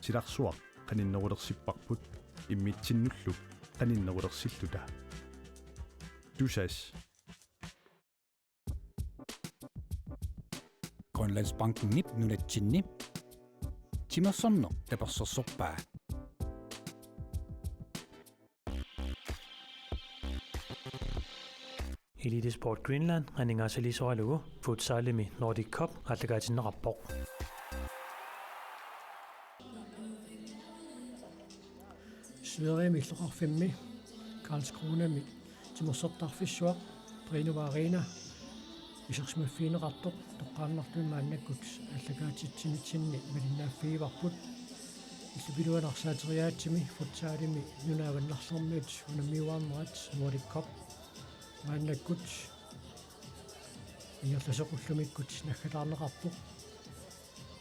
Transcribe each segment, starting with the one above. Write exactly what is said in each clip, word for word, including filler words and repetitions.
Silarsuaq qaninnerulersipparput immitsinnullu qaninnerulersilluta. Tusass. Grønlandsbankenip nunatsinni timersorneq tapersersorpaa. Elite Sport Greenland aningaasaliisoralugu futsalimi Nordic Cup aallakaatinneqarpoq. Sverigemi illoqarfimmi Karlskronami timersortarfissuaq Drino Arena isersimaffigineqartoq toqqaannartumik maannakkut aallakaatitsinitsinni malinnaaffigivarput. Illup iluani arsaateriaatsimi futsalimi nunat avannarlermiut unammiuaarnerat Nordic Cup maannakkut ingerlasoq ullumikkut naggataarneqarpoq.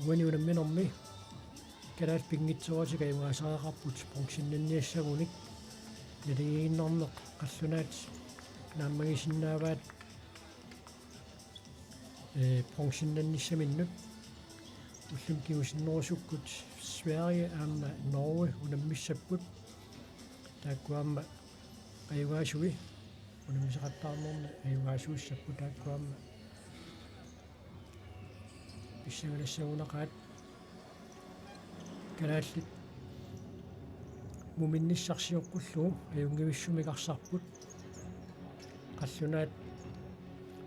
Uani unamminermi kalaallit pinngitsooratik ajugaasariaqarput bronzennanniassagunik. Naligiinnarneq qallunaat naammagisinnaavaat, ee, bronzennannissaminnut. Ullumi kingusinnerusukkut Sverige aamma Norge unammissapput. Taakku aamma ajugaasui unammisaqattaarnermi ajugaasuussapput, taakku aamma pissanganassagunaqaat. Kalaallit muminnissarsioqqullugu ajunngivissumik arsarput. Qallunaat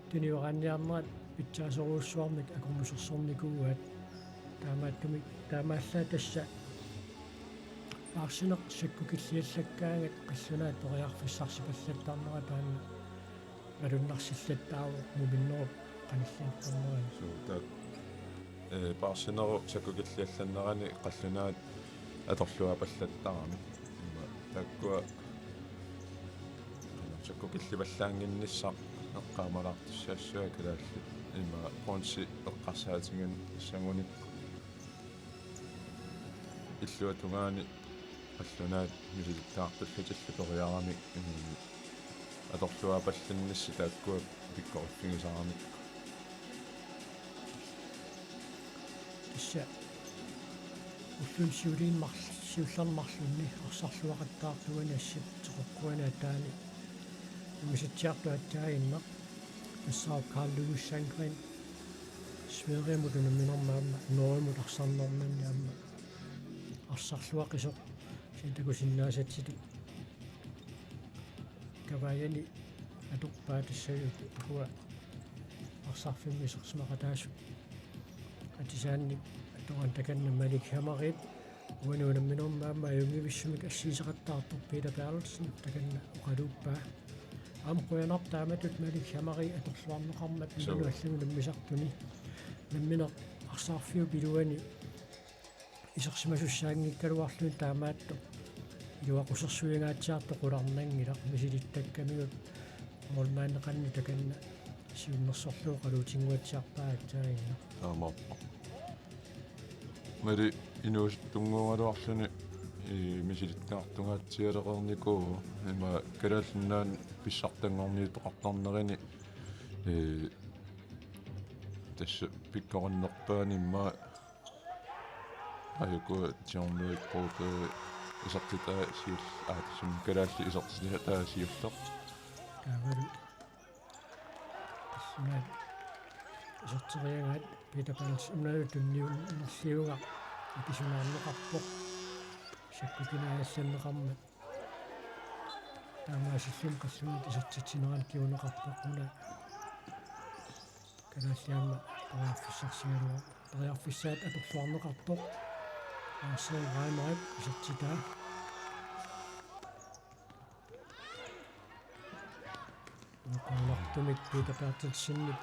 tunioraanniarnerat pitsaasorujussuarmik akornusersornikuuaat. Taamaattumik taamaallaat tassa paarsineq sakkukilliallakkaangat qallunaat periarfissarsipallattaarnera taanna malunnarsillattaavoq muminnerup qanilliartarnerani. Suu, taak-, ee, paarsinerup sakkukilliallannerani qallunaat atorluaapallattarami. Ima taakkua sakkukillivallaannginnissaq eqqaamalaartussaassavaat kalaallit. Ima bronze eqqarsaatiginissagunik illuatungaani qallunaat misilittagartullutillu periaramik, mm, atorluaapallannissi taakkua pikkoriffigisaramik. Tassa ulluni siuliini marl-, siullerni marlunni arsarluaqattaartuani assip teqeqquani ataani ungasatsiartut aatsaannguaq tassaavoq Carl Louis Sandgreen Sverigemut unamminermi aamma Norgemut arsarnerminni aamma arsarluaqisoq, kisianni takusinnaasatsinnut kavajani atorpaa. Tassalu ukua arsarfimmi isersimaqataasut atisaannik atoraanni takanna Malik Hamariip uani unamminermi aamma ajunngivissumik assigiseqattaartoq Peter Berthelsen takanna oqaluuppaa. Aamma qujanarpoq taamatut Malik Hamari atorluarneqarmat. Suu. Nunanut allanut unammisartuni. Nammineq arsarfiup iluani isersimasussaanngikkaluarluni taamaattoq iluaqusersuingaatsiartoq qularnanngilaq, misilittakkamigut målmandeqannut takanna siunnersorlugu oqaluutinnguatsiarpaa aatsaannguaq. Taamaappoq. Malik inuusuttunnguugaluarluni, ee, misilittagartungaatsialereernikuuvoq, ima Kalaallit Nunaanni pissartanngorniuteqartarnerini, ee, tassa pikkorinnerpaani immaqa aajuku John Erik Pope isertitaa siul-, aa, tassami kalaallit isertitaat siulleq. Taavalu qallunaat iserteriagaat Peter Berthelsen unaalu tunniunnerliugaq akisunaarneqarpoq. Sakkukinaajaallanneqarmat. Taamaasilluni qallunaat isertitsinerani kinguneqarpoq, una kalaallit aamma periarfissarsigaluarput. Periarfissaat atorluarneqartoq. Arsaq Reimerip isertitaa. Unaqqaannartumik Peter Berthelsenip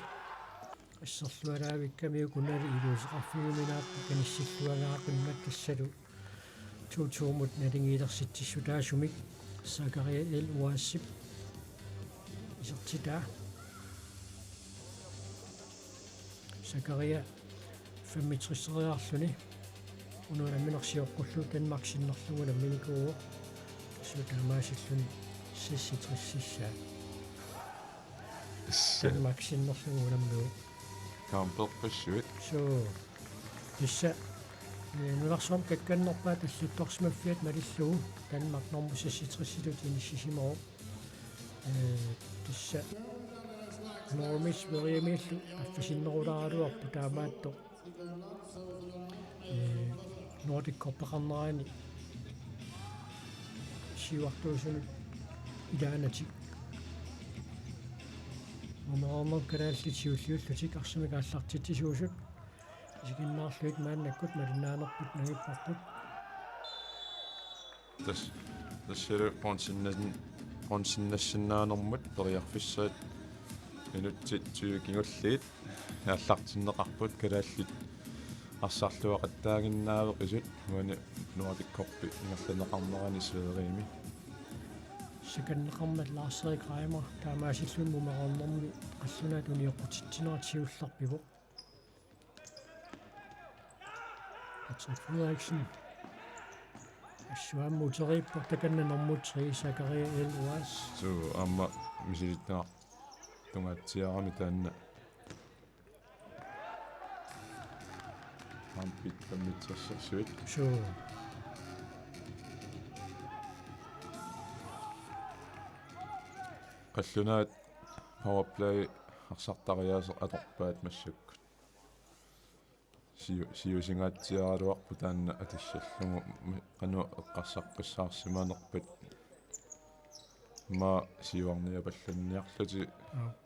asserlualaavikkamiuk unali iliuuseqarfigiuminaaqqu kanissilluagaaqimmat tassalu to to-mut naligiilersitsissutaasumik Zakaria El Ouazzib isertitaa. Zakaria femogtreseriarluni una unamminersioqqullugu Danmark sinnerlugu unamminikuuvoq. Suu, taamaasilluni seksogtres-issaat. Issa. Danmark sinnerlugu unammivoq. Kamperpassuit. Suu. Tassa Ee, nunarsuarmi kakkannerpaat allattorsimaffiat malillugu Danmark normu seksogtresitut inissisimavoq. Ee, tassa Normi Sverigemiillu affasinnerulaaraluarpoq taamaattoq. Ee, Nordic Cupeqarnerani siuartuusunut ilaanatik. Mumereernerup kalaallit siulliullutik arsamik aallartitsisuusut isiginnaarlugit maannakkut malinnaanerput nangipparput. Tas-, tassalu bronzennas-, bronzennassinnaanermut periarfissaat minutsit tyve kingulliit aallartinneqarput, kalaallit arsarluaqattaaginnaaveqisut uani Nordic Cup ingerlanneqarnerani Sverigemi. Sekundeqarmat Lars-Erik Reimer taamaasilluni mumereernermi qallunaat unioqqutitsinera siullerpivoq. Patrick Frederiksen. Assut aamma uteriippoq, takanna nummer tre, Zakaria Elvas. Suu, aamma misilittagaq tungaatsiarami taanna. Kampit kammitsersorsuit. Suu. Qallunaat powerplay arsartariaaseq atorpaat massakkut. Siu-, siusingaatsiaraluarpoq taanna atissallugu, mi-, qanoq eqqarsaqqissaarsimanerpat, immaqa siuarniapallunniarlutik. Aap.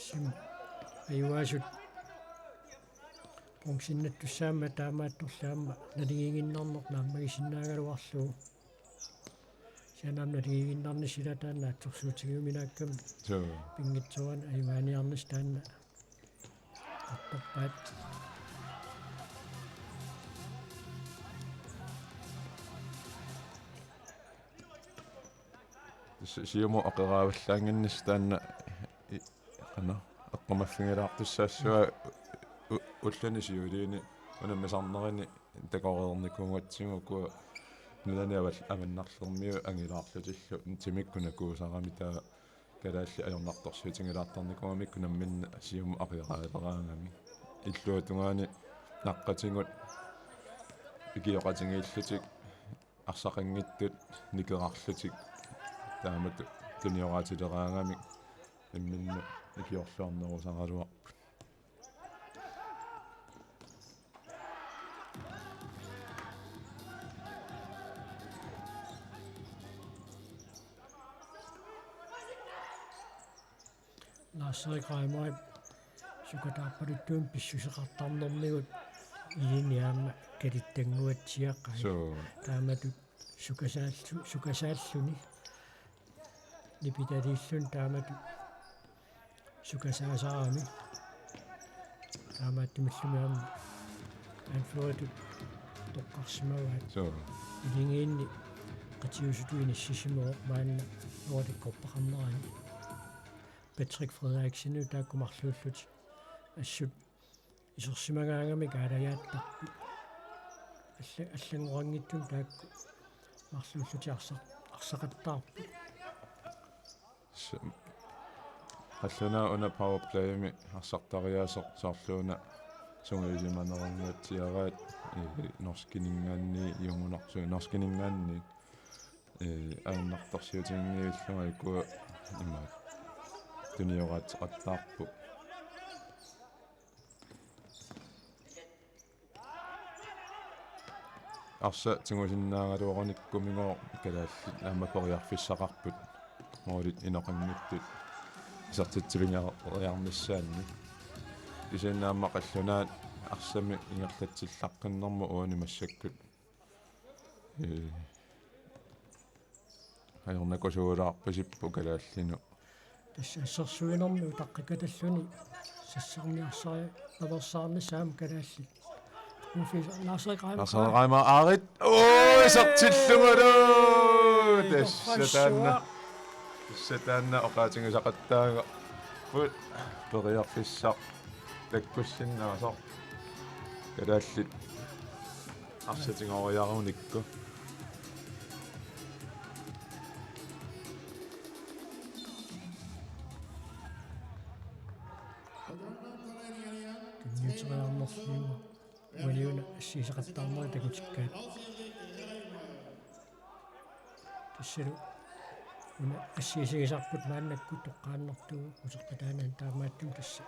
Sim ajugaasut bronzennattussaammat taamaattorli aamma naligiiginnarneq naammagisinnaagaluarlugu. Sianam naligiiginnarnissaq ila taanna naatsorsuutigiuminaakkami. Suu. Pinngitsoorani ajugaaniarnissaq taanna. Attorpaat. Si-, siumut aqeraavallaannginnissaq taanna i-, qanoq, eqqumaffigilaartussaassavaa u-, u-, ulluni siuliini unammisarnerini takoreernikuugatsigu ukua nunani aval-, avannarlermiut angilaarlutillu timikkut nakuusarami, taava kalaallit ajornartorsiutigilaartarnikuugamikku nammineq siumut aqeraaleraangamik. Illuatungaani naqqatigut ikioqatigiillutik arsaqanngitsut nikerarlutik taamatut tunioraatsileraangamik imminnut ikiorluarnerusaraluarput. Lars-Erik Reimerip sukataarpaluttunik pissuseqartarnermigut ilini aamma kalittannguatsiaqai. Suu. Taamatut sukasaallu-, sukasaalluni. Nipitaliilluni taamatut sukasaasarami. Taamaattumillu aamma anføreritut toqqarsimavaat. Suu. Iligiinni qitiusutut inissisimavoq maanna Nordic Cupeqarnerani. Patrick Frederiksenip taakku marluullutik assut isersimagaangamik aalajaattarput. Alla-, allanngoranngitsumik taakku marluullutik arsa-, arsaqattaarput. S-, qallunaat una powerplayimi arsartariaaseq soorlu una sungiusimanerunguatsiaraat, i-, norskininngaanniit, jungunarsu-, norskininngaanniit, i-, ajornartorsiutiginngivillunga ukua imaat tunioraatseqattaarput. Arsaq tigusinnaagaluarunikkumigooq kalaallit aamma periarfissaqarput moolit inoqanngitsut isertitsivigeriarnissaannik. Kisianni aamma qallunaat arsamik ingerlatsillaqqinnermut uani massakkut, ee, ajornakusuulaarpasipput kalaallinut. Tassa assersuinermi utaqqikatalluni sassarniarsari-, -naveersaarnissaa aamma kalaallit. Uffi Lars-Erik Reimer. Lars-Erik Reimer aarit. Oi, isertillugulu! Oi, tassa taanna. Tassa taanna oqaatigisaqattaaga. Put, periarfissaq takkussinnaasoq. Kalaallit arsaq tigoriarunikku. Tunniuteriarnerlugu. assigiseqattaarnerit takutikkaat. Tassalu una assigisagisarput maannakkut toqqaannartuuvoq utertataanani, taamaattumik tassa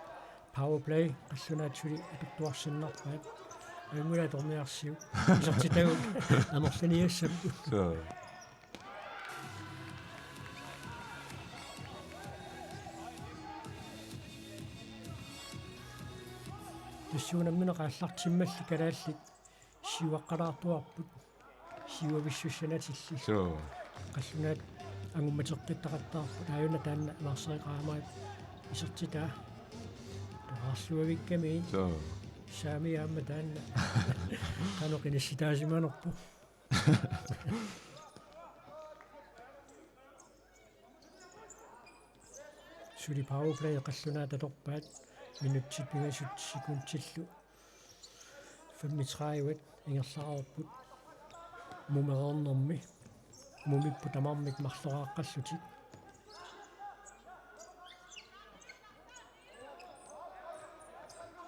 powerplay qallunaat suli atortuarsinnarpaat. Ajunngilaq atorniarsiuk. Isertitagut amerlaniassapput. Suu. Tassuuna nammineq aallartimmalli kalaallit siuaqqalaartuarput, siuavissussanatilli. Suu. Qallunaat angummateqqittaqattaarput, aajuna taanna Lars-Erik Raamaat isertitaa. Toqqarluavikkami. Suu. Saami aamma taanna. Qanoq inissitaasimanerpoq. Suli powerplay qallunaat atorpaat, minutsit pingasut sekundillu femogtredive ingerlareerput. Mumereernermi. Mumipput tamarmik marloraaqqallutik.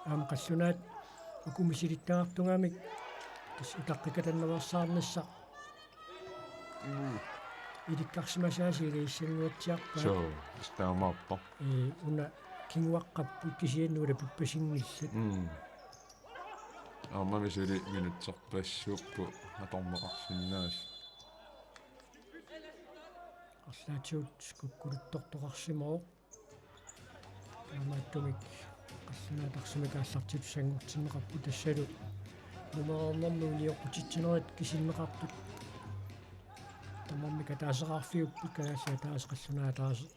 Aamma qallunaat uku misilittagartugamik tassa utaqqikatannaveersaarnissaq. Mm. Ilikkarsimasaasa iliissannguatsiarpaat. Suu, tassa taamaappoq. Ee, una kinguaqqapput kisianni ulapippasinngilat. Mm. Aammami suli minutserpassuupput atorneqarsinnaasut. Arlaatigut kukkuluttortoqarsimavoq. Taamaattumik qallunaat arsamik aallartitut sanngortinneqarput, tassalu mumereernermi unioqqutitsinerit kisinneqartut. Tamarmik ataaseqarfiupput, kalaallit ataaseq, qallunaat ataaseq.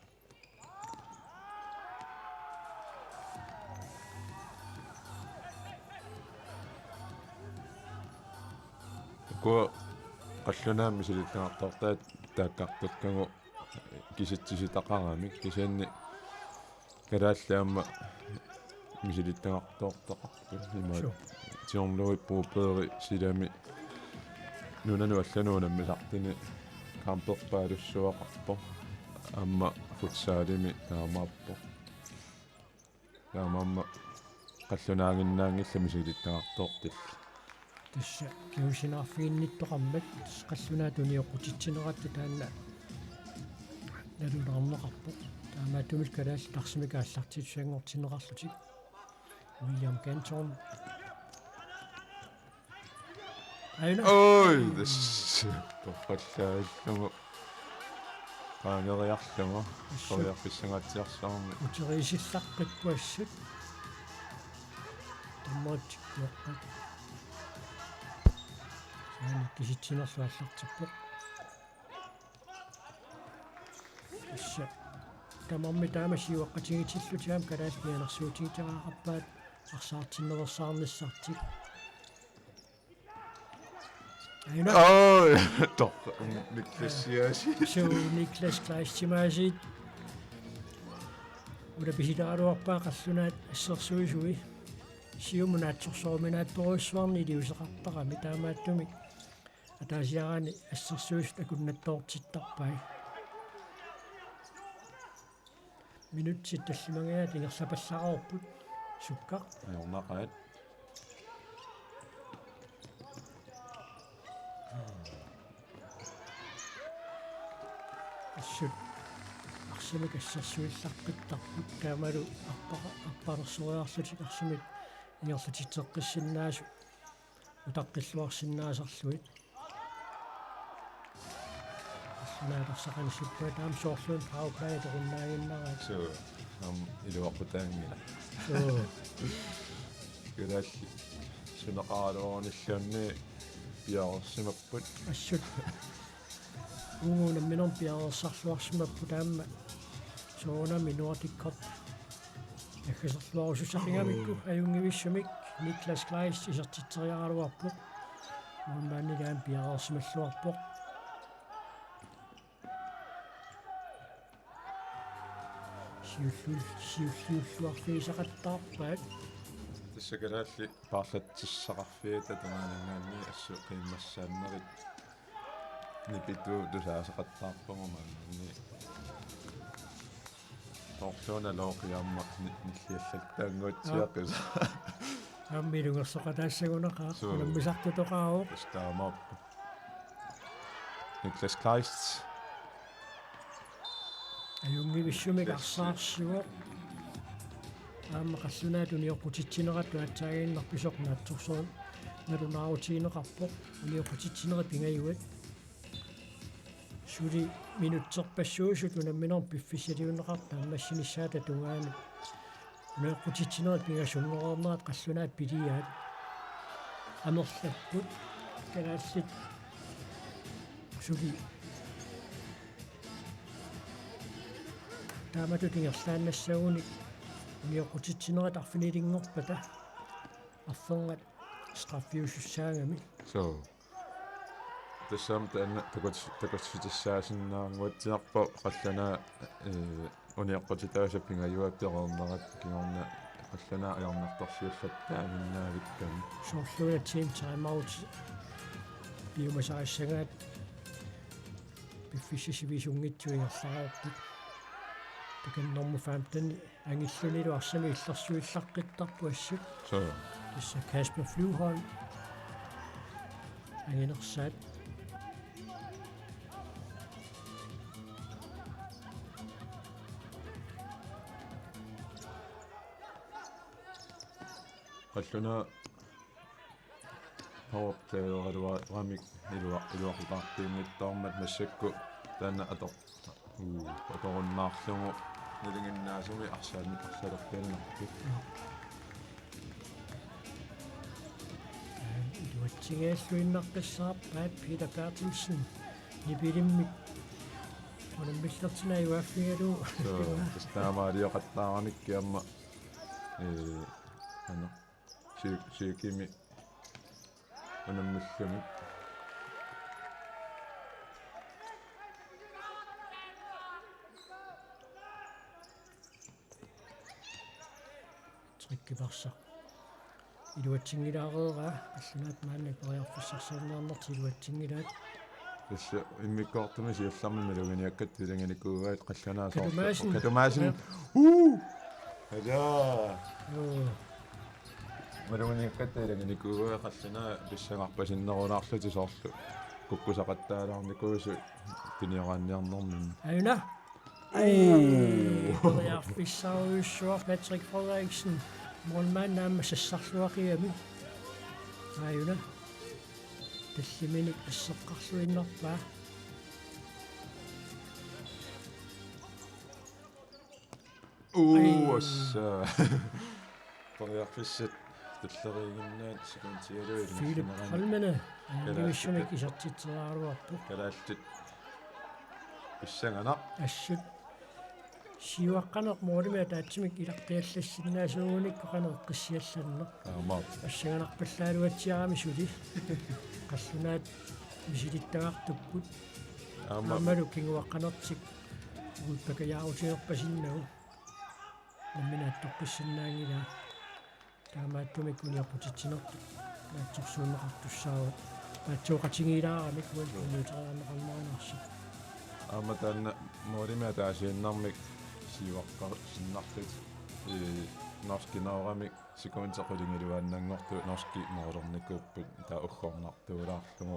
Ukua qallunaat misilittagartoortaat taakkartakkagut kisitsisitaqaramik, kisianni kalaallit aamma misilittagartoortaqarput imaat. Suu. Tiornui puupeeri silami nunanut allanut unammisartuni kamperpaalussuaqarpoq, aamma futsalimi taamaappoq. Taamaammat qallunaaginnaanngillat misilittagartoortillit. Tassa kingusinnaarfiginnittoqarmat qallunaat unioqqutitsinerattut taanna nalunaarneqarpoq. Taamaattumillu kalaallit arsamik aallartitut sanngortinneqarlutik. William Canton. Aajuna. Oj, tassa torrallaallugu. Qaangeriarlugu. Assut. Periarfissanngaatsiarsuarmi. Uteriisillaqqippoq assut. Tammaatsikkuaqqat. Saani kisitsinerlu aallartippoq. Tassa tamarmik taama siuaqqatigitillutik aamma kalaallit mianersuutigittariaqarpaat arsaartinneqarsaarnissartik. Aajuna. Oj, toq, Niklas Siasi. Suu, Niklas Kleist Simaasiit. Ulapisitaraluarpaa qallunaat assersuisui. Siumut naatsorsoruminaatsittorujussuarnik iliuuseqartarami, taamaattumik ataasiaraanni assersuisut akunnattoortittarpai. Minutsit tallimangajaat ingerlapallaareerput. Sukkaq. Ajornaqaat. Assut arsamik assersuillaqqittarput, taamalu arpa-, arpalersoriarlutik arsamik ingerlatitseqqissinnaasut utaqqilluarsinnaasarlugit. Naalarsaqanissippaat aamma soorluuna powerplay toqunnaaginnaraat. Suu, aamma iluaqutaanngilaq. Suu. Kalaallit suneqaraluarunilluunniit piareersimapput. Assut. Uagut nammineq piareersarluarsimapput aamma soorunami Nordic Cup naggaserluarusussaqingamikku. Ajunngivissumik Niklas Kleist isertitseriaraluarpoq. Målmandillu aamma piareersimalluarpoq. Siulliul-, siulliulluarfigisaqattaarpaat. Tassa kalaallit paarlatsissaqarfiata tamaaninngaanniit assut qiimmassaanerit nipituut tusaaseqattaarpagut maanni. Soorluuna Looqi aamma ni-, nilliallattaannguatsiaq. Aa. Aamma ilungersoqataassagunaqaaq, suu, unammisartutoqaavoq. Tassa taamaappoq. Niklas Kleist. Ajunngivissumik arsaarsivoq. Aamma qallunaatut unioqqutitsineratut aatsaaginnaq pisoq naatsorsoq nalunaarutigineqarpoq. Unioqqutitsinerit pingajuat. Suli minutserpassuusut unamminermi piffissaliunneqartut naammassinissaata tungaanut. Unioqqutitsinerit pingasunngornerat qallunaat piliaat. Amerlapput kalaallit suli taamatut ingerlaannassagunik unioqqutitsinerit arfinilinngorpata arfernat straffiusussaagami. Suu. Tassami taanna takut-, takussutissaasinnaanguatsiarpoq qallunaat, ee, unioqqutitaasa pingajuat pereernerat kingorna qallunaat ajornartorsiullattaaminnavikkami. Soorluuna team timeout piumasarissagaat piffissaq sivisunngitsoq ingerlareerput. Takanna nummer femten angillunilu arsamik illersuillaqqittarpoq assut. Suu. Tassa Kasper Flyvholm. Anginersaat. Qallunaat powerplay-eeraluaramik ilua-, iluaqutaartiinngitsoormat massakkut taanna ator-, uu, atorunnaarlugu nalinginnaasumik arsaannik arsalerpiannarput. Iluatsinngilluinnaqqissaarpaat Peter Berthelsen nipilimmik unammillertinnaajuaaffigalugu. Suu, tassa taamaalioqattaaramikkit aamma, ee, ana, psy-, psykimi unammilluni. Trykkiparsaq. Iluatsinngilaareeraa, qallunaat maanna periarfissarsiorniarnertik iluatsinngilaat. Tassa immikkoortumi siullermi maluginiakkatta ilaginikuuaat qallunaat soorlu. Katumasen. Katumasen. Ja. Uu. Ajaa. Joo. Maluginiakkatta ilaginikuuaat qallunaat pissangarpasinnerulaarlutik soorlu. Kukkusaqattaalaarnikuusut tunioraanniarnerminni. Ajuna. Uu. Periarfissarujussuaq Patrick Frederiksen. Målmand aamma sassarluaqigami. Ajuna. Tallimanik asseqqarluinnarpaa. Uu, ai. Assa. Periarfissat tulleriiginnaat sekundialuit Philip ingerlanerani. Holmene. Kalaallit. Divisionik isertitseriaraluarpoq. Kalaallit. Pissanganaq. Assut. Siuaqqaneq målimik ataatsimik ilaqqiallassinnaasuugunikku qanoq eqqissiallanneq. Aamma. Pissanganarpallaaluatsiarami suli. Qallunaat misilittagartukkut. Aamma. Aammalu kinguaqqanertik uippakajaarutigerpasinnagu. Nammineq attoqqissinnaanngilaa. Taamaattumik unioqqutitsinertut naatsorsuunneqartussaavat. Naatsooqatigiilaaramik uani unioqqutigineqarneqarnersi. Aamma taanna målimik ataasiinnarmik siuaqqarsinnarlutik, ee, norskineeramik sekundit qulingiluaannanngortut norskit målernikuupput taava uggornartuulaarlugu.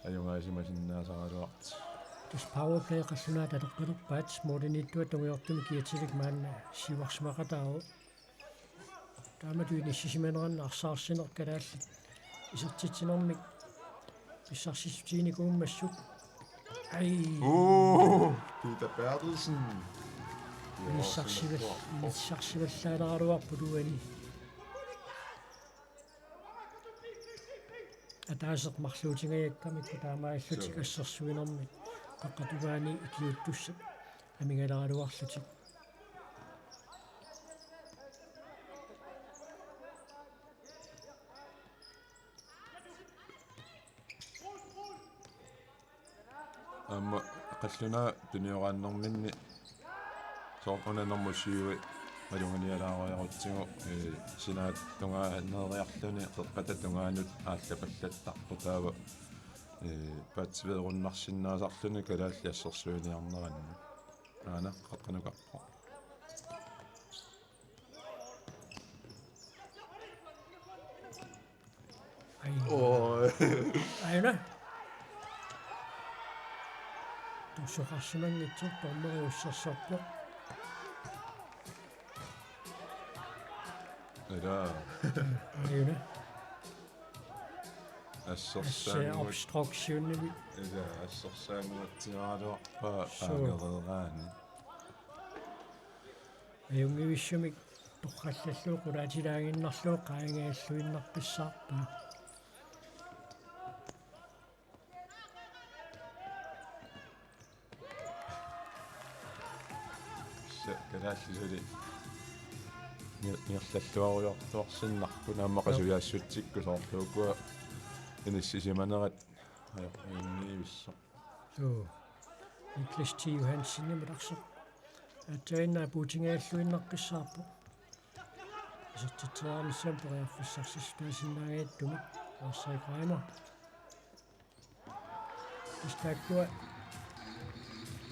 Ajugaasimasinnaasaraluartut. Tassa powerplay qallunaat atoqqalerpaat, målimiittuata tungujortumik kiatilik maanna siuarsimaqataavoq. Taamatut inissisimaneranni arsaarsineq kalaallit isertitsinermik pissarsissutiginikuummassuk. Ai. Uu, Peter Berthelsen. Inissarsival-, inissarsivallaalaaraluarpoq uani. Ataaseq marluutingajakkamikku taamaalillutik. Suu. Assersuinermik qaqqat tungaanut ikiuuttussat amigaleraluarlutik. Aamma qallunaat tunioraannerminni soorlu una nummer syv maluginialaarujorutsigu, ee, sinaata tungaaneeriarluni qeqqata tungaanut aallapallattarpoq taava, ee, paatsiveerunnarsinnaasarluni kalaallit assersuiniarneranni. Aana qaqqanukarpoq. Ai. Oo. Aina. Torsoqarsimanngitsoq, dommeri ussersorpoq. Ila. Aina. Assersaannguat-, assersaannguat-, obstruktionimik. Ila, assersaannguatsiaraluarpaa. Suu. Aagereeraanni. Ajunngivissumik torrallallugu qulaatilaaginnarlugu qaangialluinnaqqissaarpaa. Sa-, kalaallisuli ni-, niorlalluarujoortuarsinnarput aamma. Joo. Qasujaassutsikku soorlu ukua inissisimanerat ajo-, ajunngivissaq. Suu. Niklas T. Johansenimut arsaq. Aatsaannguaq puutigialluinnaqqissaarpoq. Isertitseriarnissamut periarfissarsiutaasinnaanngitsumik. Arsaq Reimer. Tassa taakkua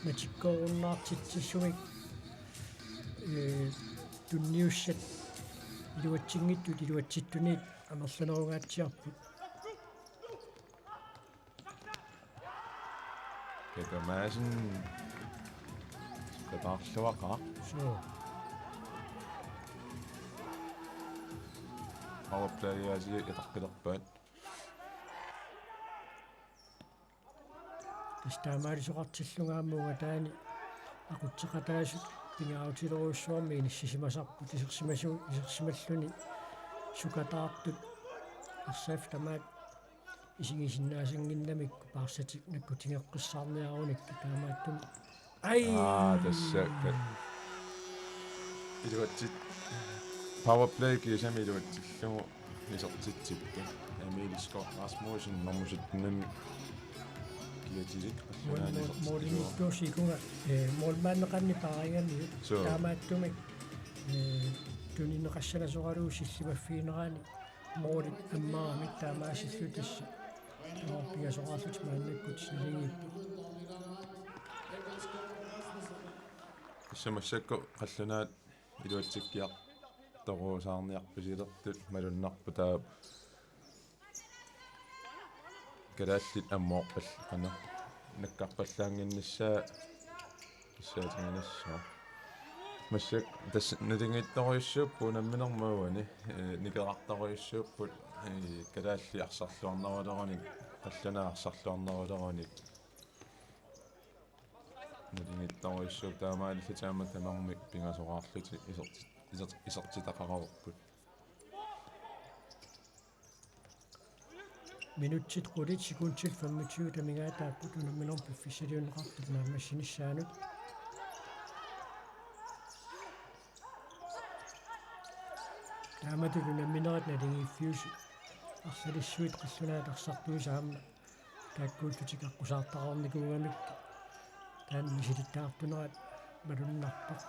matikkoorunnaartitsissumik, ee, tunniussat iluatsinngitsut iluatsittunit amerlanerungaatsiarput. Peter Madsen. Peter Arluaqaaq. Suu. Powerplay-iaasiit ataqqilerpaat. Tassa taamaalisoqartillunga aamma ungataani aqutseqataasut pingaarutilerujussuarmik inissisimasarput isersimasu-, isersimalluni sukataartut arsaaffiit tamaat isigisinnaasanngimmassuk paarsatik nakkutigeqqissaarniarunikkit taamaattumik. Ai. Aa, tassa ka-, iluatsit-, powerplay kiisami iluatsillugu isertitsipput. Emil Skov Rasmussen nummer sytten kiatilik. Mål-, mål-, målimiittuusikunga, eh, målmandeqarneq paarigamigit. Suu. Taamaattumik, eh, tunineqassanasoralugu sillimaffiginerani. Målit ammaramik taamaasillutik tassa. Taava pingasoqarlutik maannakkut naligiipput. Tassa massakkut qallunaat iluatsikkiartorusaarniarpasilertut malunnarpoq taava kalaallit ammoorpal-, qanoq, nakkarpallaannginnissaa kissaatiginissaa. Massakkut tassa naligiittorujussuupput unamminermi uani, ee, nikerartorujussuupput, ee, kalaallit arsarluarnerulerunik, qallunaat arsarluarnerulerunik. Naligiittorujussuupput taamaalillutik aamma tamarmik pingasoqarlutik iserti-, iser-, isertitaqareerput. Minutsit qulit sekundit femogtyve amigaataapput unamminermi piffissaliunneqartup naammassinissaanut. Taamatut unamminerit naligiiffiusut arsalissuit qallunaat arsartuisa aamma taakkuullutik aqqusaartaqarnikuugamik taanna misilittagartunerat malunnarpoq.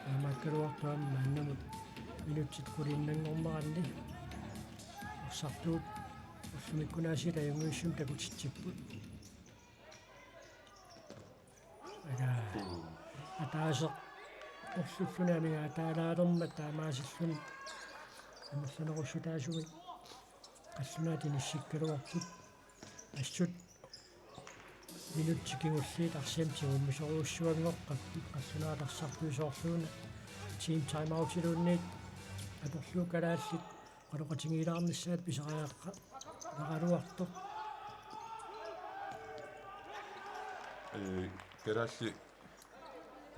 Taamaakkaluartoq aamma maannamut minutsit quliinnanngorneranni arsartuut ullumikkunaasiit ajunngivissumik takutitsipput. Ila. Ataaseq orlulluni amigaataalaalermat taamaasilluni amerlanerussutaasumik qallunaat inissikkaluarput. Assut minutsit kingulliit arsamik tigummisorujussuanngoqqapput qallunaat arsartuisa soorluuna team timeoutiluunniit atorlugu kalaallit oqaloqatigiilaarnissaat pisariaqqa-, -qaraluartoq. Ee, kalaallit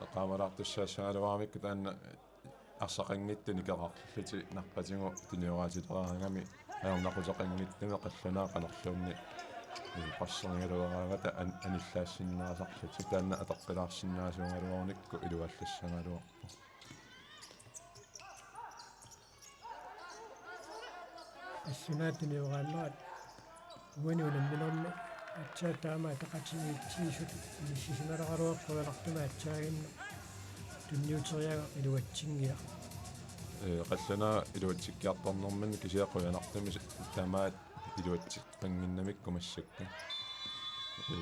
eqqaamalaartussaassagaluaramikku taanna arsaqanngitsut nikerarlutik naqqatigut tunioraatilerangami ajornaquteqanngitsumi qallunaat qanorluunniit, ee, qasserigaluaraangata an-, anillaassinnaasarlutik taanna ataqqilaarsinnaasuugaluarunikku iluallassagaluarpoq. Qallunaat tunioraannerat uani unamminermi aatsaat taama ataqatigiitsigisutut inissisimaleraluarpoq qujanartumik aatsaaginnaq tunniuteriagaq iluatsinngiaq. Ee, qallunaat iluatsikkiartornerminni kisianni qujanartumik tamaat iluatsippannginnamikku massakkut. Ee,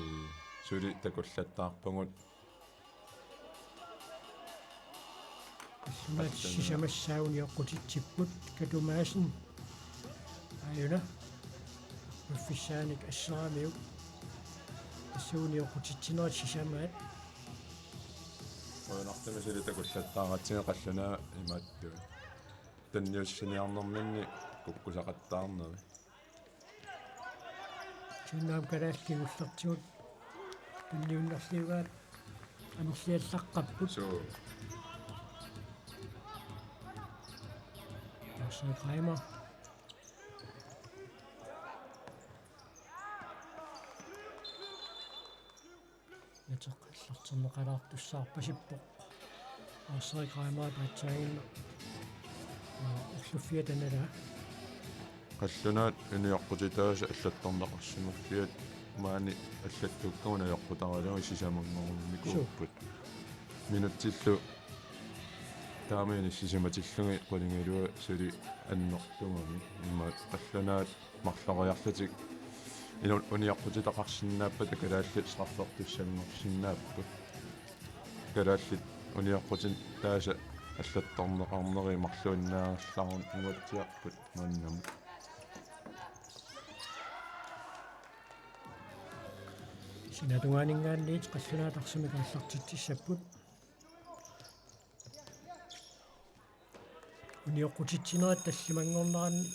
suli takullattaarpagut. Qallunaat sisamassaat unioqqutitsipput Katu Madsen. Aajuna. Uffissaanik asseramiuk. Assuunioqqutitsinerit sisamaat. Qujanartumik suli takullattaaratsigu qallunaat imaattuat. Tunniussiniarnerminni kukkusaqattaarneri. Siunnaam kalaallit kingullertigut tunniunnerliugaat amerliallaqqapput. Suu. Lars Reimer. Nateqqallarterneqalaartussaarpasippoq. Lars Reimer aatsaannguaq. Ulluffiata nalaa. Qallunaat unioqqutitaasa allattorneqarsimaffiat maani allattukkagut unioqqutaralugit sisamanngornikuupput. Suu. Minutsillu taama inissisimatillugit qulingiluat suli annertuumik. Immaqa qallunaat marloriarlutik inu-, unioqqutitaqarsinnaappata kalaallit straffertussanngorsinnaapput. Kalaallit unioqqutitaasa allattorneqarneri marluinnaagallarunngortipput maannamut. Sinaatungaaninngaanniit qallunaat arsamik aallartitsissapput. Unioqqutitsinerit tallimanngorneranni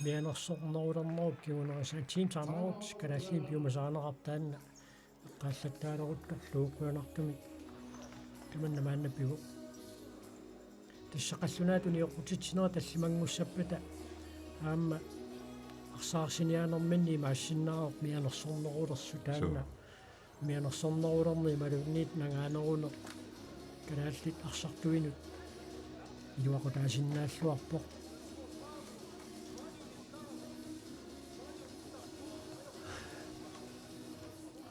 mianersornerulernerup kingunerisaa. Team timeout kalaallit piumasarineqartoq taanna eqqaallattaaleruttorlugu, qujanartumik tamanna maanna pivoq. Tassa qallunaat unioqqutitsinerit tallimanngussappata aamma arsaarsinnaanerminni imaassinnaavoq mianersornerulersut taanna. Suu. Mianersornerulerneq imaluunniit nangaaneruneq kalaallit arsartuinut iluaqutaasinnaalluarpoq.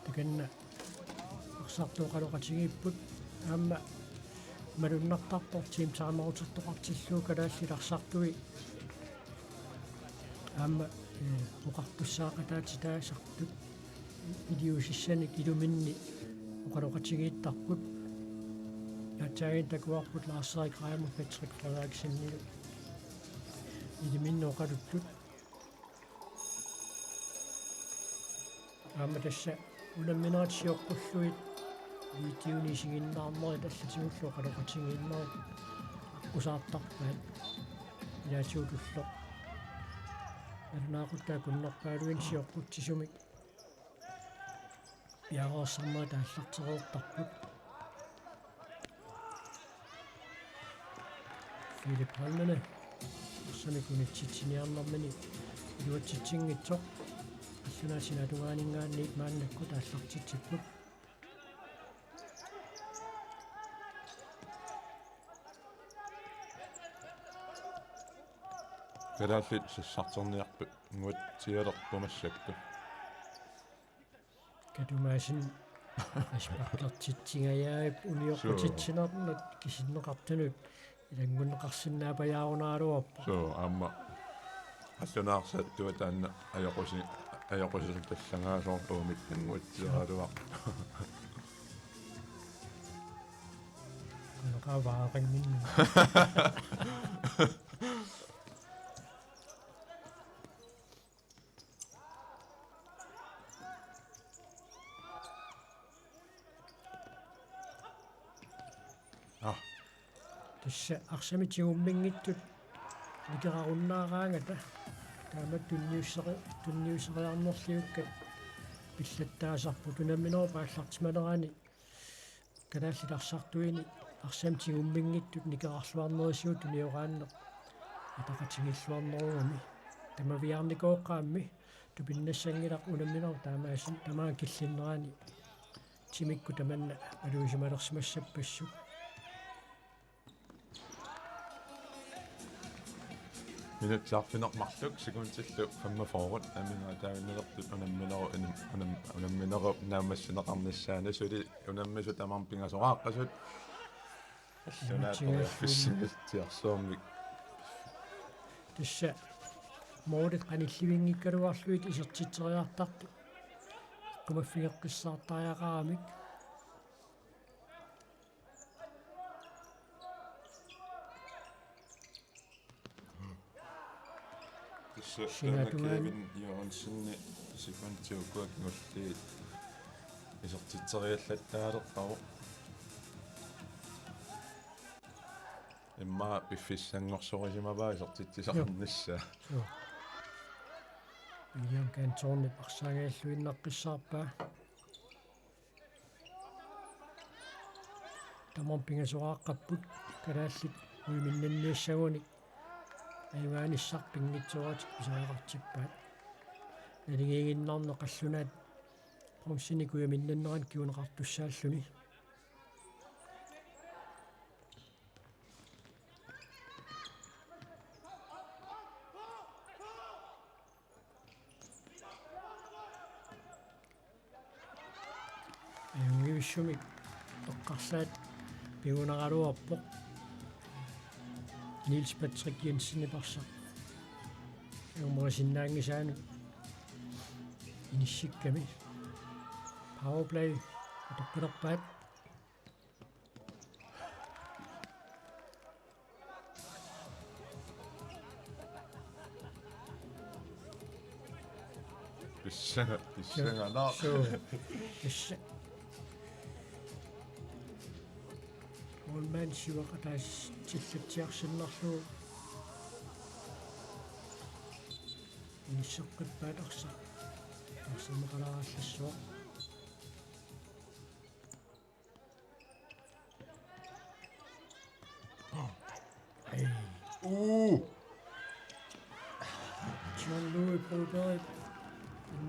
Takanna arsartut oqaloqatigiipput aamma malunnartarpoq team timeoutertoqartillugu kalaallit arsartui aamma, eh, oqartussaaqataatitaasartut iliuusissanik iluminni oqaloqatigiittarput. Aatsaannguaq takuarput Lars Erik Reimer Patrick Frederiksenillu iliminni oqaluttut. Aamma tassa unamminerit sioqqullugit videoni isiginnaarnerit allatigullu oqaloqatigiinnerit aqqusaartarpaat. Ilaatigut ulloq nalunaaqutaq akunnerpaaluit sioqqutsisumik piareersarnerit aallartereertarput. Philip Holmene arsamik unitsitsiniarnermini iluatsitsinngitsoq. Qallunaat sinaatungaaninngaanniit maannakkut aallartitsipput. Kalaallit sassartorniarput nguatsialerput massakkut. Katumaasini asparlertitsingajaavip unioqqutitsinermut kisinneqartunut ilanngunneqarsinnaapajaarunaaraluarpoq. Suu, aamma qallunaarsaattua taanna ajoqusi-, ajoqusisoq tallangaasoq uumik nguatsiaraluaq. Qanoqaavaaqannginni. Ah. Tassa arsamik tigumminngitsut nikerarunnaaraangata taama tunniusseri-, tunniusseriarnerliukkat pillattaasarput unamminerup aallartimanerani. Kalaallit arsartuini arsamik tigumminngitsut nikerarluarnerisigut tunioraanneq ataqatigiilluarnerugami. Tamaviaarnikooqqaammi tupinnassanngilara unamminerup taamaasin-, tamaanga killinnerani timikkut tamanna maluusimalersimassappassuk. Minutsit arfineq-marluk sekundillu femogfyrre amigaataavinnilertut unamminerup unam-, unam-, unamminerup naammassineqarnissaanut suli unammisut tamarmik pingasoraaqqasut. Qallunaat periarfissinillu tiarsuarmik. Tassa målit qanillivinngikkaluarlugit isertitseriartartut eqqumaffigeqqissaartariaqaramik. Sinatungaani. Kevin Jørgensen, sekundit ukua kingulliit isertitseriallattaalerpara. Immaqa piffissanngorsorisimavaa isertitsisarnissaa. Joo. William Kantornip arsaangajalluinnaqqissaarpaa. Tamarmik pingasoqaqqapput kalaallit uiminnanniassagunik ajugaanissaq pinngitsooratik pisariaqartippaat. Naligiiginnarneq qallunaat bronzenik uiminnannerani kinguneqartussaalluni. Ajunngivissumik eqqarsaat pigunaraluarpoq Niels Patrick Jensenip arsaq. Ajunngerisinnaanngisaanut inissikkami. Powerplay atoqqilerpaat. Pissanga, pissanga, naa. Suu. Pissa-. Målmand siuaqataassillugu tillatsiarsinnarlugu. Inisseqqippaat arsaq. Arsamik qalaarallassuaq. Uu. John Louis Broberg.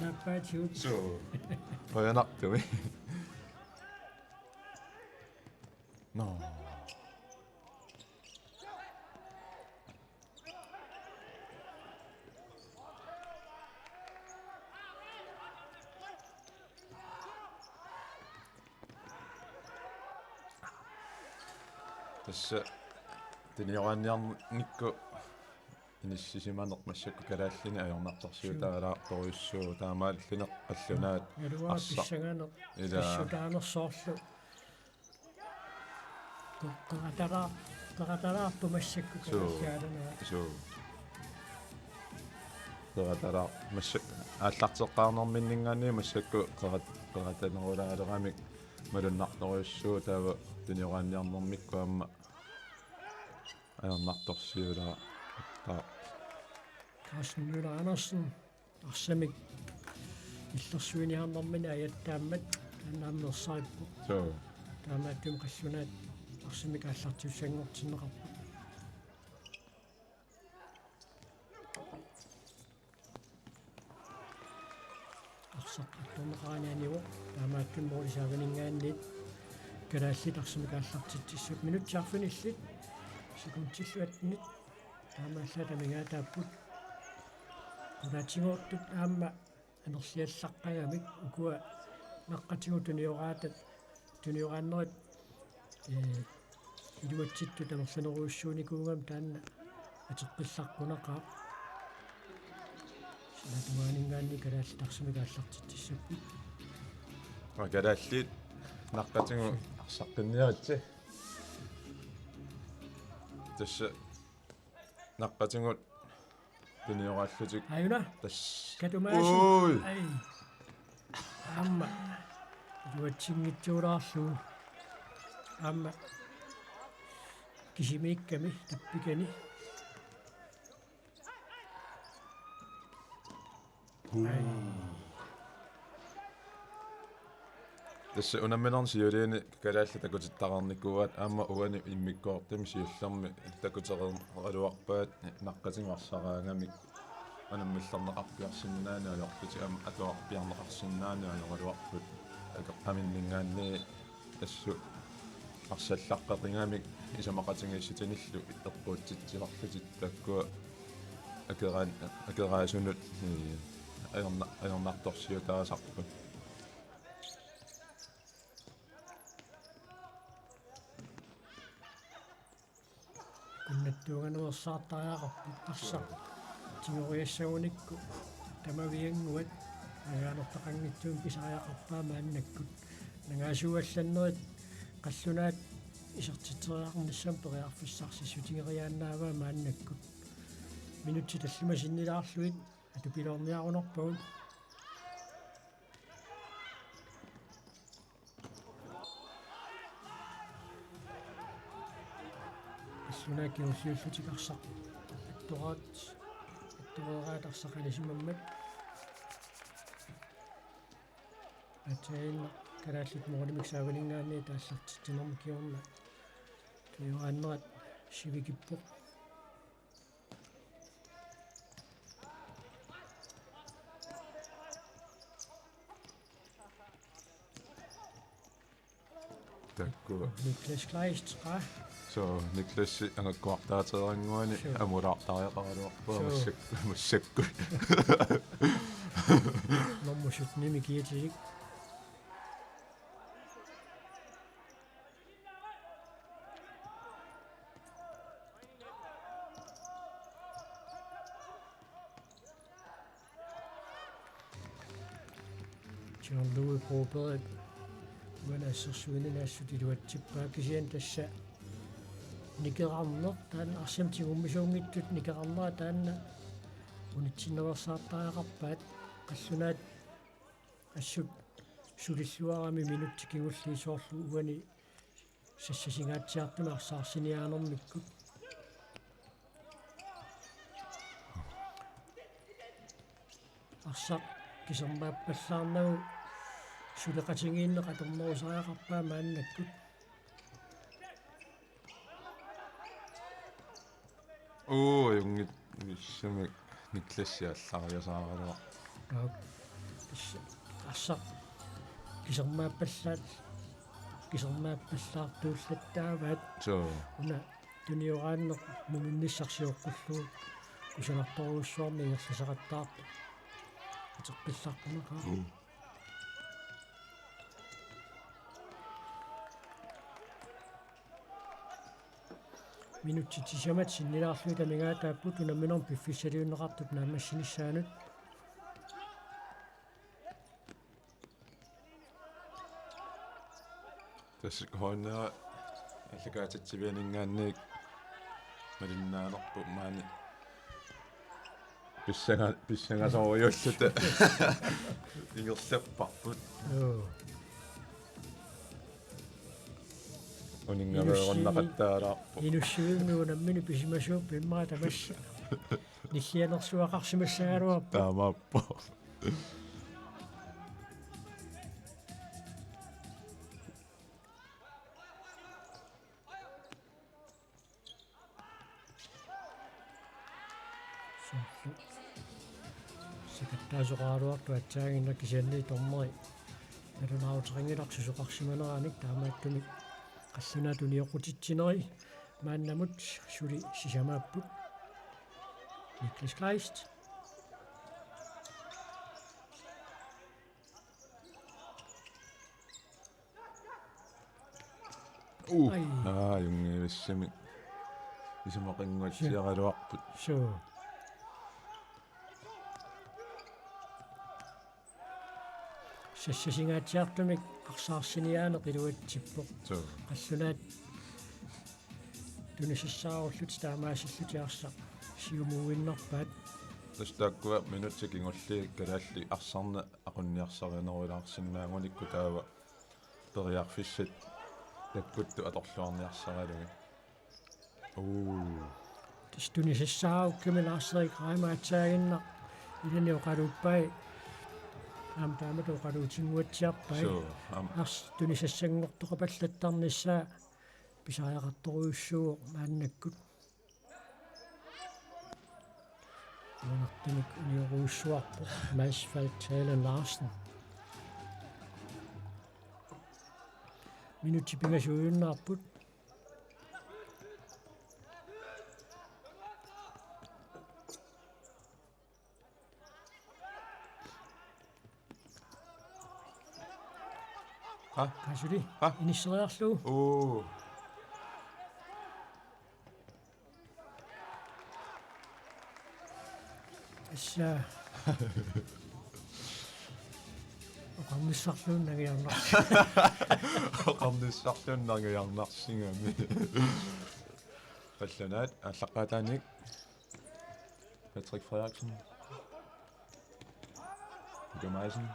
Nappaatigut. Suu. Qujanartumik. Nå. Tassa tunioraanniarnikku inissisimaneq massakkut kalaallinik ajornartorsiutaalaartorujussuuvoq, taamaalilluni qallunaat. Naluara arsaq. Pissanganeq. Ilaa. Pissutaanersoorlu. Qeqatala-, qeqatalaarpoq massakkut. Suu. Kalaallit aalanaat. Suu. Qeqatala-, massak-, aallarteqqaarnerminninngaanniit massakkut qeqat-, qeqatanerulaaleramik malunnartorujussuuvoq, taava tunioraanniarnermikkut aamma ajornartorsiulaartarpoq. Carsten Møller Andersen. Arsamik illersuiniarnermini ajattaammat taanna aamma ersarippoq. Suu. Taamaattumik qallunaat arsamik aallartiussanngortinneqarput. Arsaq attorneqarani anivoq, taamaattumik målip saavaninngaanniit kalaallit arsamik aallartitsissapput. Minutsit arfinillit, sekundillu attenit. Taamaallaat amigaataapput. Qulaatigoortut aamma amerliallaqqagamik ukua naqqatigut tunioraatat, tunioraannerit, ee, iluatsittut amerlanerujussuunikuugamik taanna ateqqillaqqunaqaaq. Sinatungaaninngaanniit kalaallit arsamik aallartitsissapput. Aa, kalaallit naqqatigut arsaqqinniaritsi. Tassa naqqatigut tunioraallutik. Ajuna. Tassa. Katumaasi. Ui. Ai. Aamma. Iluatsinngitsuulaarlugu. Aamma. Kisimiikkami tappikani. Tassa unamminerni siuliini kalaallit takutittaqarnikuuaat, aamma uani immikkoortumi siullermi takutereeraluarpaat naqqatigut arsaraagamik unammillerneqarpiarsinnaaneq ajorlutik aamma atuarpiarneqarsinnaaneq ajoraluarput akeqqaminninngaanniit. Assut arsallaqqaqigamik isumaqatigiissutinillu eqquutsitsisarlutik taakkua akeraan-, akeraasunut, ee, ajorna-, ajornartorsiutaasarput. Kunnattuuganuersaartariaqarput arsaq tigoriassagunikku tamaviannguat, ajugaanartaqanngitsumik pisariaqarpaa maannakkut. Nangaasuut allannerit qallunaat isertitseriarnissamut periarfissarsiutigiiaannaavaa maannakkut. Minutsit tallimat sinnilaarlugit atupiloorniarunarpagut. Qallunaat kingulliullutik arsaq attoraat, attoreeraat arsaq anisimammat. Aatsaannguaq kalaallit moornimik saavaninngaanniit aallartitsinermi kingorna tunioraannerat sivikippoq. Takkua. Niklas Kleist, qa? So, Niklas angakkuartaateerannguani. Sure. Amulaartariaqaraluarpaa. Sure. Massak-, massakkut. Nummer sytten-imi kiatilik. John Louis Broberg uani assersuinini assut iluatsippaa, kisianni tassa nikerarneq taanna arsamik tigummisuunngitsut nikerarnera taanna unitsinnerusaartariaqarpaat. Qallunaat assut sulilluarami minutsit kingulliit soorlu uani sassasingaatsiartumik arsaarsiniaanermikkut. Arsaq kisermaappallaarnagu suleqatigiinneq atornerusariaqarpaa maannakkut. Uu, ajunngit-, ajunngitsunik Niklas allariasaaraluarpoq. Aap. Tassa arsaq kisermaappallaat-, kisermaappallaartuullattaavaat. Suu. Una tunioraanneq muminnissaq sioqqullugu kusanartorujussuarmik ingerlasaqattaarpoq. Ateqqillarpunaqaaq. Mm. Minutsit sisamat sinnilaarlugit amigaataapput unamminermi piffissaliunneqartut naammassinissaanut. Tassa H N R aallakaatitsivianinngaanniit malinnaanerput maani pissanga-, pissangasorujuulluta ingerlapparput. Joo. Uninngaveerunnaqattaalaarpoq. Inussivimmi unammineq pisimasuupput immaqa tamassi. Nillianersuaqarsimassagaluarpoq. Taamaappoq. Soorlu sikattaasoqaraluartoq aatsaannguaq, kisianni dommeri nalunaaruteqanngilaq susoqarsimaneranik, taamaattumik qallunaat unioqqutitsineri maannamut suli sisamaapput. Niklas Kleist. Uh. Ai. Aa, ajunngivissumik isumaqannguatsiaraluarput. Suu. Sassasingaatsiartumik arsaarsiniaaneq iluatsippoq. Suu. Qallunaat tunisassaarullutik taamaasillutik arsaq siumuinnarpaat. Tassa taakkua minutsit kingulliit kalaallit arsarneq aqunniarsarinerulaarsinnaanngunikkut taava periarfissat takkuttut atorluarniarsaralugit. Uu. Tassa tunisassaarukkumik Lars-Erik Reimar aatsaaginnaq ilani oqaluuppai. Aamma taamatut oqaluutinnguatsiarpai. Suu, aamma. Ars-, tunisassanngortoqapallattarnissaa pisariaqartorujussuuvoq maannakkut. Nuannertumik uniorujussuarpoq Mads Falk Talen Larsen. Minutsit pingasuujunnaapput. Ha? Kaasuli. Ha? Inisseriarlugu. Uu. Tassa. Oqarnissarluunniit nangiarnarsi-. Oqarnissarluunniit nangiarnarsigami. Qallunaat aallaqqaataaniit. Patrick Frederiksen. Mika Madsen.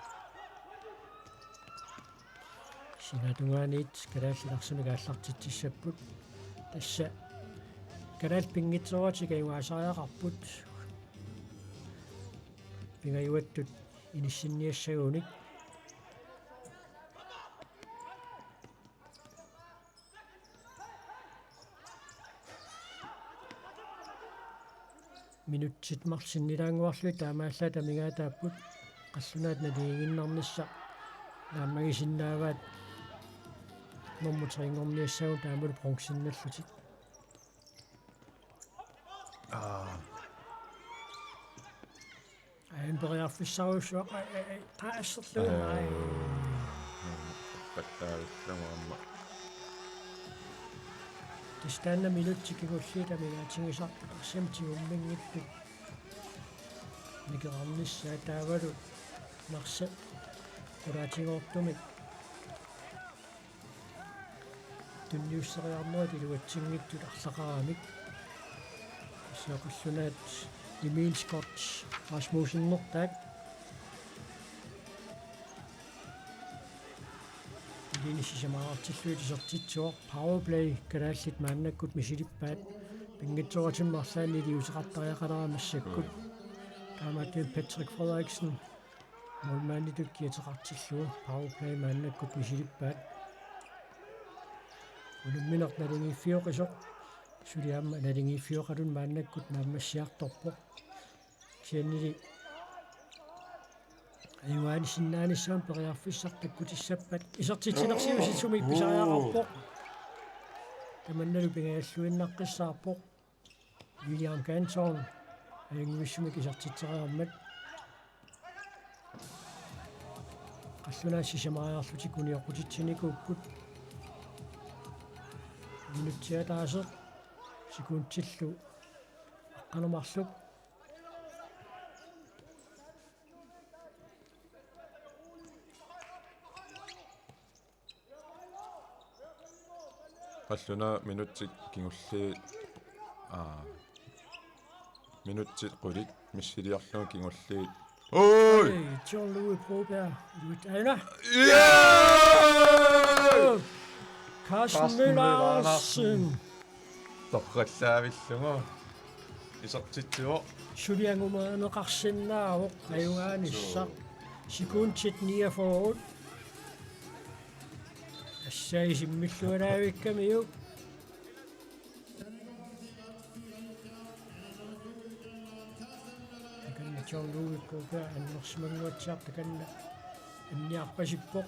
Sinaatungaaniit kalaallit arsamik aallartitsissapput. Tassa kalaallit pinngitsooratik ajugaasariaqarput. Pingajuattut inissinniassagunik. Minutsit marluk sinnilaannguarlugit taamaallaat amigaataapput, qallunaat naligiinnarnissaq naammagisinnaavaat nummer tre-nngorniassagut taamalu bronzennallutik. Aa. Aamma periarfissarujussuaq, ai, ai, ai, taasserlugu, ai. Ee, pattaavillunga aamma. Tassa taanna minutsit kingulliit amigaatigisarput arsamik tigumminngillutik nikerarnissaat taavalu Narsap qulaatigoortumik tunniusseriarnerit iluatsinngitsut arlaqaramik. Tassa qallunaat Emil Scott Rasmussenertaat. Ilinnut sisamariartillugit isertitsivoq. Powerplay kalaallit maannakkut misilippaat. Pinngitsooratik marluk iliuuseqartariaqalaat massakkut. Taamaattumik Patrick Frederiksen målmanditut kiateqartillugu powerplay maannakkut misilippaat. Unammineq naligiiffioqisoq suli aamma naligiiffioqaluni maannakkut naammassiartorpoq. Kisiannili ajugaasinnaanissamut periarfissaq takkutissappat isertitsinersiusi sumik pisariaqarpoq. Tamannalu pingajalluinnaqqissaarpoq. William Canton ajunngivissumik isertitsereermat. Qallunaat sisamariarlutik unioqqutitsinikuupput. Minutsit ataaseq sekundillu aqqaneq marluk. Qallunaat minutsit kingulliit, aa, minutsit qulit missiliorlugit kingulliit. Oi! Hey, John Louis Broberg, iluat aana. Yeah! Carsten Carsten Møller Møller Andersen. Andersen. Torrallaavillugu. Isertitsivoq. Suli angumerineqarsinnaavoq ajugaanissaq. Sekundit niogfyrre. Assai simmilluaraavikkamiuk. Takanna John Louis Broberg annersimannguatsiartoq takanna anniarpasippoq.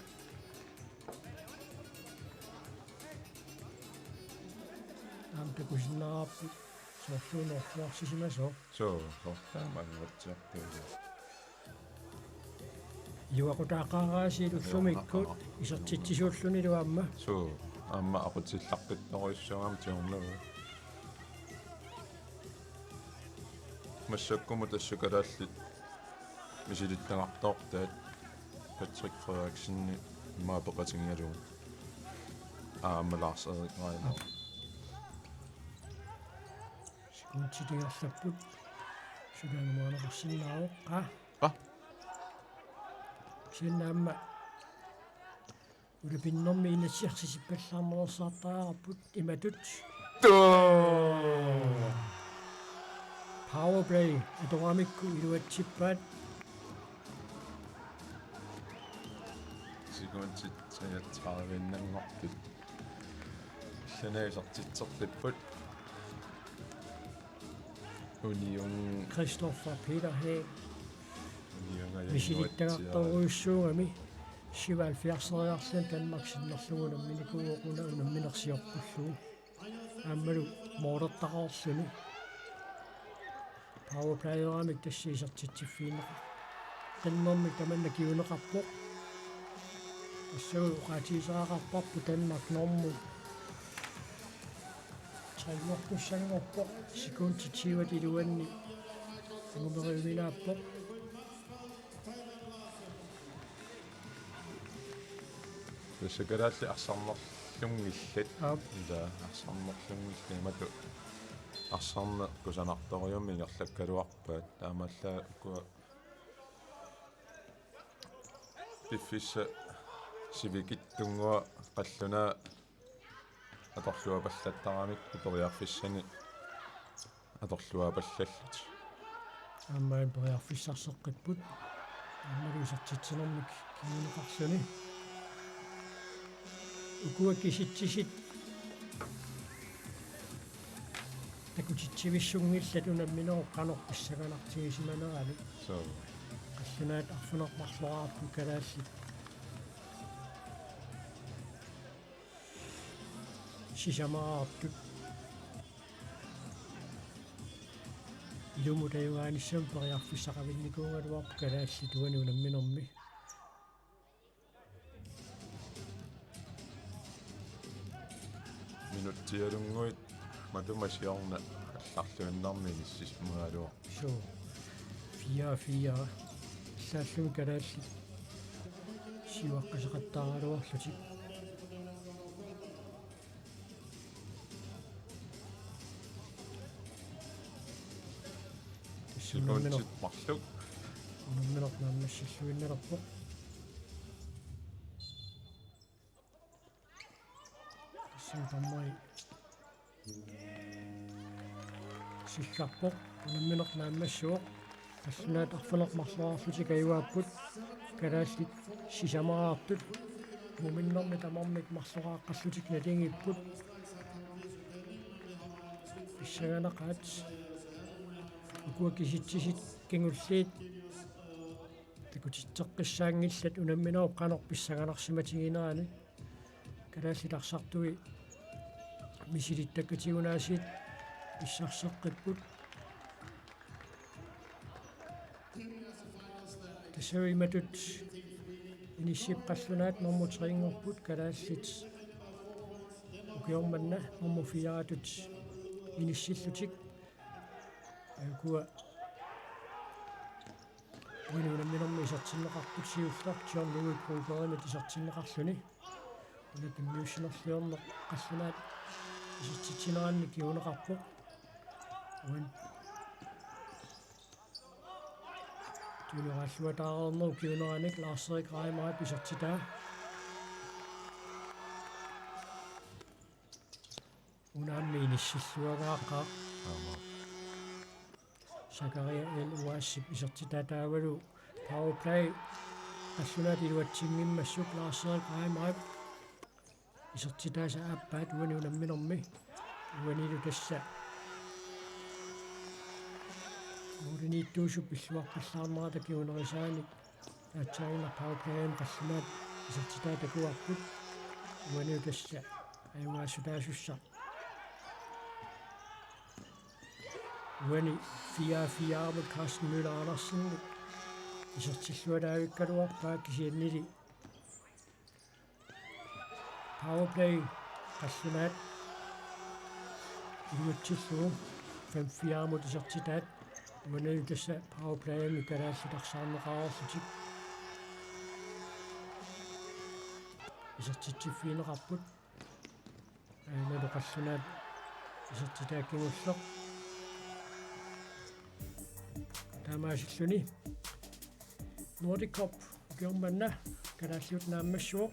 Aamma takusinnaavarput soorluuna orluarsisimasoq. Suu, soorlu aamma anguatsiartuuvoq. Iluaqutaaqaaraasiit ullumikkut isertitsisuullunilu aamma. Suu, aamma aqutsillaqqittorujussuugami tiornagu. Massakkumut tassa kalaallit misilittagartoortaat Patrick Frederiksen immaqa peqatigigalugu. Aamma Lars Erik Reimer. Sekundit ingerlapput. Suli angumerineqarsinnaavoq. Aa. Aa. Kisianni aamma ulapinnermi inatsisartut ippallaarnersaartariaqarput imatut. Tuu! Powerplay atoramikku iluatsippaat. Sekundit treogtredive-innanngortut. Sanaasartitsertipput. Union. Christoffer Peter Haag. Union ajannguatsiartoq. Misilittagartorujussuugami syvoghalvfjerdseriarluni Danmark sinnerlugu unamminikuuvoq una unamminersiorpullugu. Aammalu moolertaqarluni. Powerplayeramik tassa isertitsiffigineqarpoq. Taanna tamanna kinguneqarpoq. Tassa oqaatigisariaqarparput Danmark normu tre-nngortussanngorpoq, sekundit syvogtyve-t iluanni angumeriuminaappoq. Tassa kalaallit arsarnerlunngillat. Aap. Ila arsarnerlunngillat imatut. arsarneq kusanartorujummik ingerlakkaluarpaat. Taamaallaat ukua piffissat sivikitsunnguaq qallunaat atorluapallattaramikku periarfissanik atorluapallallutik. Aamma periarfissarseqqipput. Aammalu isertitsinermik kinguneqarluni. Ukua kisitsisit takutitsivissunngillat unamminerup qanoq pissanganartigisimanerani. Suu. Qallunaat arfineq-marloraartut kalaallit sisamaraartut. Ilumut ajugaanissamut periarfissaqavinnikuugaluarput kalaallit uani unamminermi. Minutsialunnguit matuma siorna allarluinnarmi inissisimagaluarput. Suu. Fire fire. Allaallumi kalaallit siuaqqaseqattaaraluarlutik. Tassa unammineq, sekundit marluk. Unammineq naammassilluinnalerpoq. Tassa dommeri siggarpoq, unammineq naammassivoq. Qallunaat arfineq-marloraarlutik ajugaapput. Kalaallit sisamaraartut. Muminnermi tamarmik marloraaqqallutik naligiipput. Pissanganaqaat. Ukua kisitsisit kingulliit takutitseqqissaanngillat unamminerup qanoq pissanganarsimatiginerani. Kalaallit arsartui misilittakkatigut aasiit pissarseqqipput. Tassa imatut inissipput qallunaat nummer tre-nngorput, kalaallit ukioq manna nummer fire-tut inissillutik. Ukua uani unamminermi isertinneqartut siulleq John Louis Brobergimit isertinneqarluni. Una tunniussinerliorneq qallunaat isertitsineranni kinguneqarpoq. Uani tunniussinerluataareernerup kinguneranik Lars-Erik Reimarip isertitaa. Unaammi inissilluagaaqaaq. Aamma. Zakaria El Ouassip isertitaa taavalu powerplay qallunaat iluatsinngimmassuk Lars-Erik Reimarip isertitaasa aappaat uani unamminermi. Uanilu tassa målimiittuusup pilluaqqallaarnerata kingunerisaanik aatsaannguaq powerplayimi qallunaat isertitaa takuarput. Uanilu tassa ajugaassutaasussaq. Uani fire fire-mut Carsten Møller Andersen isertilluataavikkaluarpaa, kisiannili powerplay qallunaat iluatsillugu fem fire-mut isertitaat. Uanilu tassa powerplayimi kalaallit arsaarneqareerlutik isertitsiffigineqarput. Aajuna qallunaat isertitaa kingulleq. Taamaasilluni Nordic Cup ukioq manna kalaalliup naammassivoq.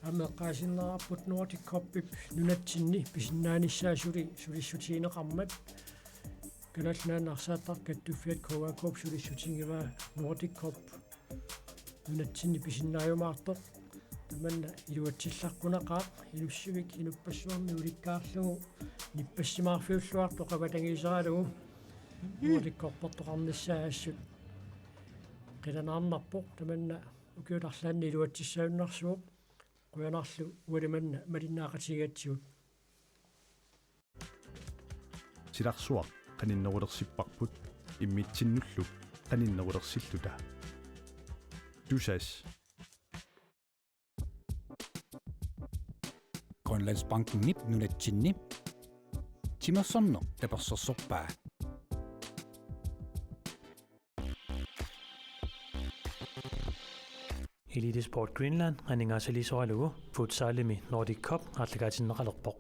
Aamma eqqaasinnaavarput Nordic Cupip nunatsinni pisinnaanissaa suli sulissutigineqarmat. Kalaallit Nunaanni arsaattartut kattuffiat K A K-p sulissutigivaa Nordic Cup nunatsinni pisinnaajumaartoq. Tamanna iluatsillaqqunaqaaq, inussivik inuppassuarnit ulikkaarlugu nippassimaarfiulluartoq avatangiiseralugu. Nordic Cup-ertoqarnissaa assut qilanaarnarpoq, tamanna ukiut arlaanni iluatsissagunarsivoq. Qujanarlu uali manna malinnaaqatigigatsigut. Silarsuaq qaninnerulersipparput immitsinnullu qaninnerulersilluta. Tusass. Grønlandsbankenip nunatsinni timersorneq tapersersorpaa. Elite Sport Greenland aningaasaliisoralugu futsalimi Nordic Cup aallakaatinneqalerpoq.